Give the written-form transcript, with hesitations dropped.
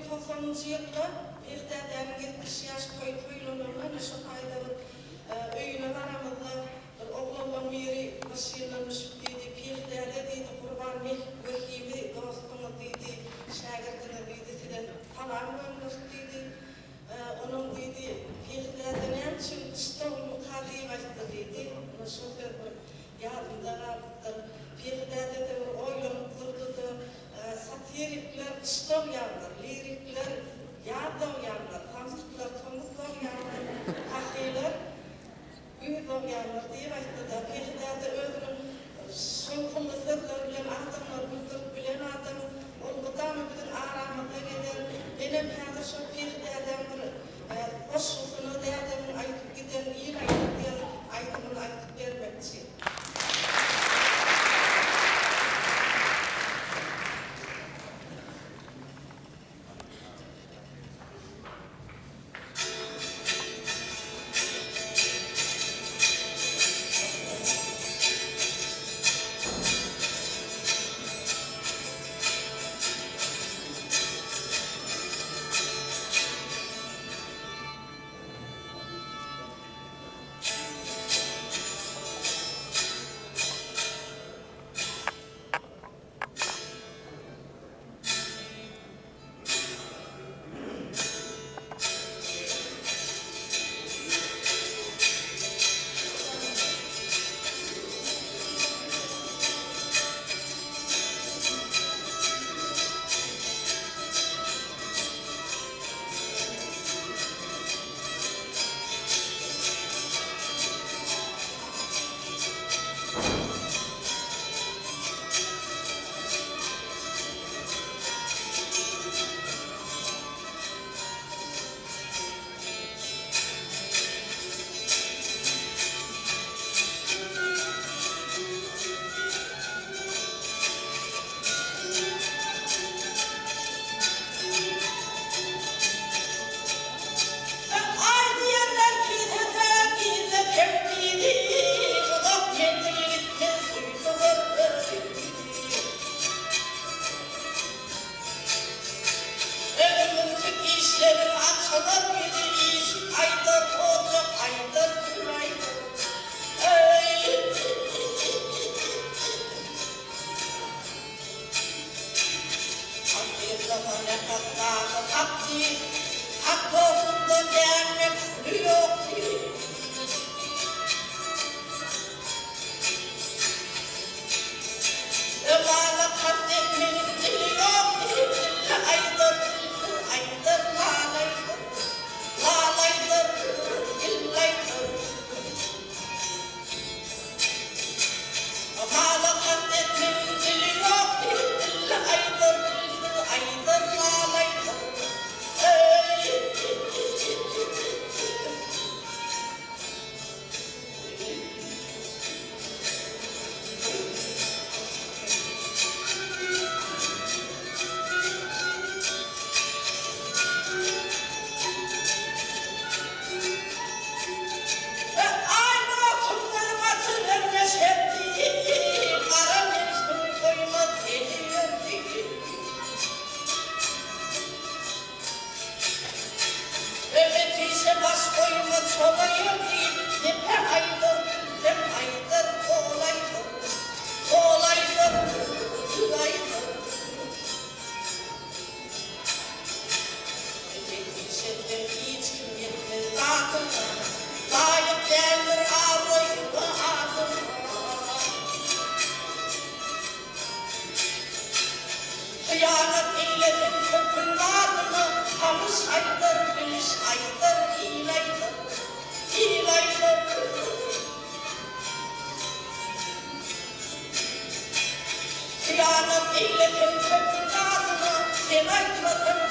Togsanynjy ýylda Pyhy dädäniň 70 ýaş toýy toýlananda ine şo taýda bir öýüne baramyzda bir oglanlaň biri maşyndan düşüp diýdi, Pyhy däde diýdi, Gurban Wehimi dostuňyz diýdi, şägirdiňiz diýdi, size salam gönderdi diýdi. Onuň diýdi, Pyhy däde näme üçin gyş dogulmyka diýip aýtdy diýdi. Ine şo söz bir ýadymda galypdyr. Pyhy däde-de bir oýlanyp durdy-da, Satirikler gyş dogýandyr, lirikler ýaz dogýandyr, samsyklar tomus dogýandyr, pahylar güýz dogýandyr diýip aýtdy-da, Pyhy däde özüniň şowhunly sözleri bilen adamlary güldürip bilen adam. Ol mydama biziň aramyzda gezer. Menem häzir şol Pyhy dädäň bir goşgusyny, dädemiň aýdyp giden Il aýdymy diýen aýdymyny aýdyp bermekçi. Aý diýenler kisede gizle kemligi, Uzak menzil gitmez duýdular özüni. Ömürlik işleriň açylar ýüzi, Işik aýdar, ojak aýdar, kül aýdar. Eý! Hakykylyga nähak zady hak diýip, Hak dostundan dänmek puli ýok diýip. Ömala kast etmegiň dili ýok diýip, Dille aýdar, dilsiz aýdar, lal aýdar, Lal aýdar, il aýdar. Mala kast etmegiň dili ýok diýip, Dille aýdar, dilsiz aýdar, lal aýdar. Eý! Aý dostumlaryň açyl berme şerti, Gara mevsim goýmaz seni ýerdi. Ömeti işe baş goýma çola ýerdi, Depe aýdar, düzlem aýdar, gol aýdar, Gol aýdar, düz aýdar. Ömeti işe hiç kim ýetmez dadyna, Laýyk däldir abraýyna, adyna. Hyýanat eýleseň köpüň badyna, Tanyş aýdar, biliş aýdar, il aýdar, Il aýdar. Hyýanat eýleseň köpüň badyna, Sen aýtmasaň.